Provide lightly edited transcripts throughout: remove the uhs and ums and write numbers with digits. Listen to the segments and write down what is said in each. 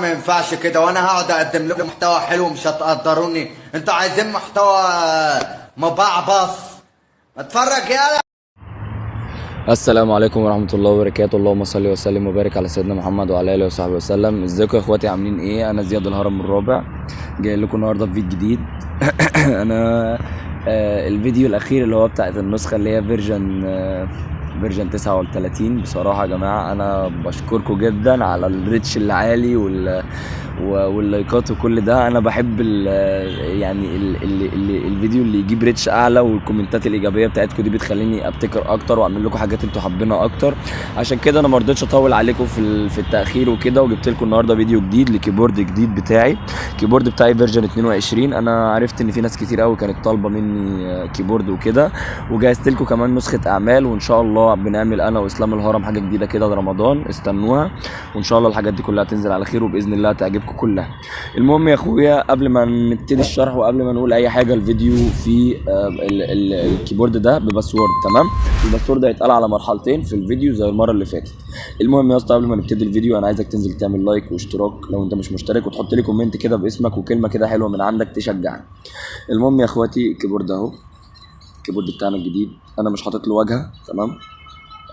ما ينفعش كده، وانا هقعد اقدم لكم محتوى حلو مش هتقدروني. انتوا عايزين محتوى مبعبص. اتفرج يالا. السلام عليكم ورحمة الله وبركاته. اللهم صل وسلم وبارك على سيدنا محمد وعلى آله وصحبه وسلم. ازيكم يا اخواتي، عاملين ايه؟ انا زياد الهرم الرابع، جاي لكم النهارده في فيديو جديد. انا الفيديو الاخير اللي هو بتاعت النسخة اللي هي version 39. بصراحة يا جماعة انا بشكركم جدا على ال reach اللي عالي واللايكات وكل ده. انا بحب ال يعني ال ال ال الفيديو اللي يجيب reach اعلى، والكومنتات الايجابية بتاعتكم دي بتخليني ابتكر اكتر واعمل لكم حاجات انتوا حابينها اكتر. عشان كده انا ما رضيتش اطول عليكم في التاخير وكده، وجبت لكم النهارده فيديو جديد ل keyboard جديد بتاعي. ال keyboard بتاعي version 22. انا عرفت ان في ناس كتير قوي كانت طالبه مني keyboard وكده، وجهزت لكم كمان نسخه اعمال، وان شاء الله بنعمل انا واسلام الهرم حاجة جديدة كده لرمضان، استنوها، وان شاء الله الحاجات دي كلها تنزل على خير وباذن الله تعجبكم كلها. المهم يا اخويا، قبل ما نبتدي الشرح وقبل ما نقول اي حاجة، الفيديو في ال keyboard ده ب password، تمام؟ ال password هيتقال على مرحلتين في الفيديو زي المرة اللي فاتت. المهم يا اسطى، قبل ما نبتدي الفيديو انا عايزك تنزل تعمل like واشتراك لو انت مش مشترك، وتحط لي comment كده باسمك وكلمه كده حلوة من عندك تشجعني. المهم يا اخواتي، ال keyboard اهو، ال keyboard بتاعنا الجديد، انا مش حاطط له واجهه، تمام؟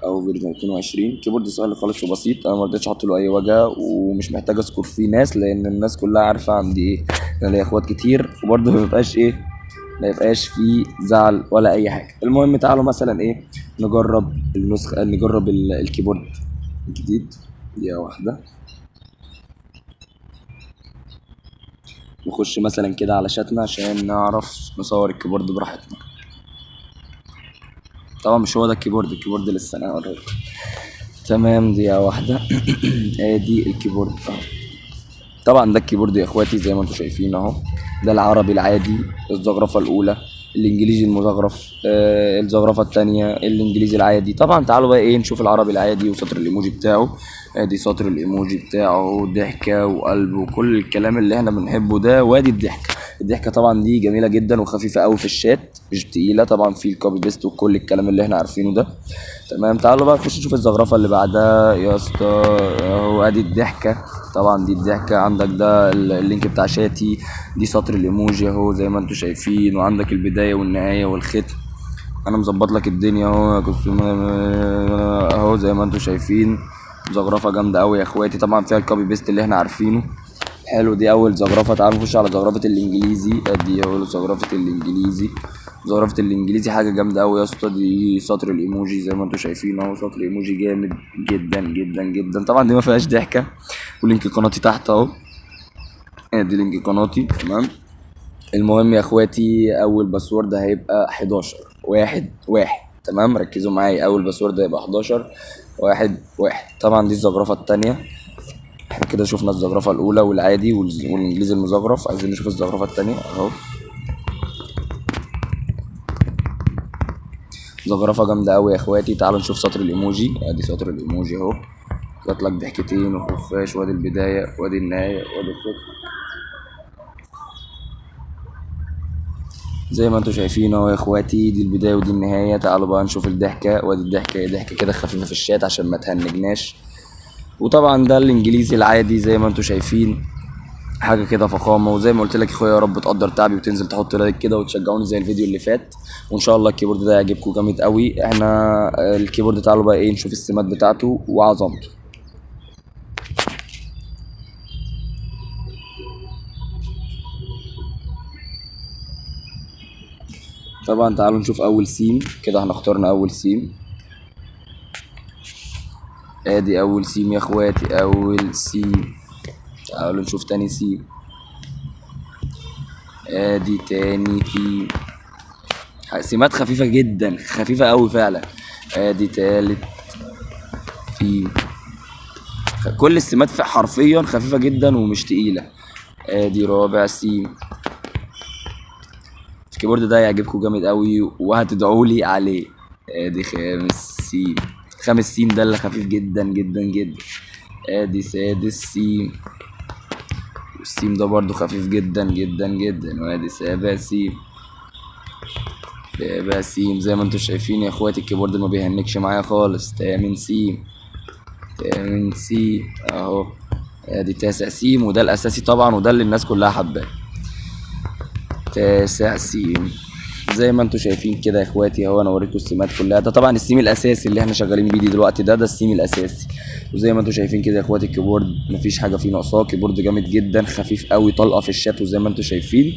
او version 22. keyboard سهل خالص وبسيط، انا ما رضيتش احط له اي واجهه، ومش محتاج اذكر فيه ناس لان الناس كلها عارفه عندي ايه. انا ليا اخوات كتير، وبرضه ما يبقاش ايه، ما يبقاش فيه زعل ولا اي حاجة. المهم تعالوا مثلا ايه، نجرب النسخة، نجرب ال keyboard الجديد. دقيقة واحدة، نخش مثلا كده على شاتنا عشان نعرف نصور ال keyboard براحتنا. طبعا مش هو ده ال keyboard، ال keyboard لسه انا هوريك. تمام، دقيقة واحدة. ادي ال keyboard اهو. طبعا ده ال keyboard يا اخواتي زي ما انتم شايفين اهو، ده العربي العادي، الزخرفة الاولى، الانجليزي المزخرف، الزخرفة التانية، الانجليزي العادي. طبعا تعالوا بقى ايه نشوف العربي العادي وسطر الايموجي بتاعه. ادي سطر الايموجي بتاعه، ضحكة وقلب وكل الكلام اللي احنا بنحبه ده. وادي الضحكة، الضحكة طبعا دي جميلة جدا وخفيفة قوي في الشات، مش تقيلة. طبعا في ال copy paste وكل الكلام اللي احنا عارفينه ده، تمام. تعالوا بقى نخش نشوف الزخرفة اللي بعدها يا اسطى اهو. ادي الضحكة، طبعا دي الضحكة. عندك ده ال link بتاع شاتي، دي سطر الايموجي اهو زي ما انتم شايفين، وعندك البداية والنهاية والختم. انا مظبط لك الدنيا اهو اهو زي ما انتم شايفين. زخرفة جامدة قوي يا اخواتي، طبعا فيها ال copy paste اللي احنا عارفينه. حلو، دي اول زخرفة. تعالوا نخش على زخرفة الانجليزي. ادي اول زخرفة الانجليزي. زخرفة الانجليزي حاجة جامدة قوي يا اسطى. دي سطر الايموجي زي ما انتم شايفين اهو، سطر ايموجي جامد جدا جدا جدا. طبعا دي ما فيهاش ضحكة، و link قناتي تحت اهو، ادي link قناتي، تمام. المهم يا اخواتي، اول password هيبقى 11 1 1، تمام؟ ركزوا معايا، اول password هيبقى 11 1 1. طبعا دي الزخرفة التانية. احنا كده شفنا الزخرفة الأولى والعادي والإنجليزي المزخرف، عايزين نشوف الزخرفة التانية أهو. زخرفة جامدة أوي يا إخواتي. تعالوا نشوف سطر الإيموجي. أدي سطر الإيموجي أهو، جات لك ضحكتين وخفاش، وأدي البداية وأدي النهاية وأدي الختم زي ما انتوا شايفين اهو يا اخواتي. دي البداية ودي النهاية. تعالوا بقى نشوف الضحكة، وادي الضحكة، ضحكة كده خفيفة في الشات عشان ما تهنجناش. وطبعا ده الانجليزي العادي زي ما انتوا شايفين، حاجة كده فخامة. وزي ما قلت لك يا اخويا، يا رب تقدر تعبي وتنزل تحط like كده وتشجعوني زي الفيديو اللي فات، وان شاء الله ال keyboard ده يعجبكم جامد قوي. احنا ال keyboard تعالوا بقى ايه نشوف السمات بتاعته وعظمته. طبعا تعالوا نشوف اول سيم كده، احنا اخترنا اول سيم. ادي اول سيم يا اخواتي، اول سيم. تعالوا نشوف تاني سيم، ادي تاني سيم. سيمات خفيفة جدا، خفيفة قوي فعلا. ادي تالت سيم. كل السيمات حرفيا خفيفة جدا ومش تقيلة. ادي رابع سيم. ال keyboard ده هيعجبكم جامد قوي وهتدعوا لي عليه. ادي خامس سيم، خامس سيم ده اللي خفيف جدا جدا جدا. ادي سادس سيم، والسيم ده برضو خفيف جدا جدا جدا. وادي سابع سيم، سابع سيم. زي ما انتم شايفين يا اخواتي ال keyboard ما بيهنكش معايا خالص. تامن سيم، تامن سيم اهو. ادي تاسع سيم، وده الاساسي طبعا، وده اللي الناس كلها حباه. تاسع سيم زي ما انتم شايفين كده يا اخواتي اهو، انا وريتكم السيمات كلها. ده طبعا السيم الاساسي اللي احنا شغالين بيه دلوقتي، ده السيم الاساسي. وزي ما انتم شايفين كده يا اخواتي ال keyboard مفيش حاجة فيه ناقصاه، keyboard جامد جدا خفيف قوي، طلقه في الشات وزي ما انتم شايفين.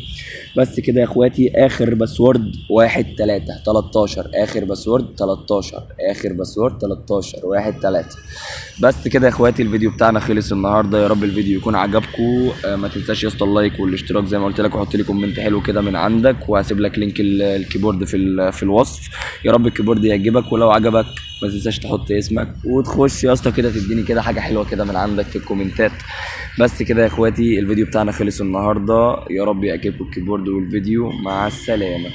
بس كده يا اخواتي، اخر password 1 3 13، اخر password 13، اخر password 13 1 3. بس كده يا اخواتي الفيديو بتاعنا خلص النهارده. يا رب الفيديو يكون عجبكم. ما تنساش يا اسطى ال like والاشتراك زي ما قلت لك، وحط لي comment حلو كده من عندك، وهسيب لك link ال keyboard في الوصف. يا رب ال keyboard يعجبك، ولو عجبك ما تنساش تحط اسمك وتخش يا اسطى كده تديني كده حاجة حلوة كده من عندك في الكومنتات. بس كده يا اخواتي الفيديو بتاعنا خلص النهارده. يا رب يعجبكم ال keyboard والفيديو. مع السلامة.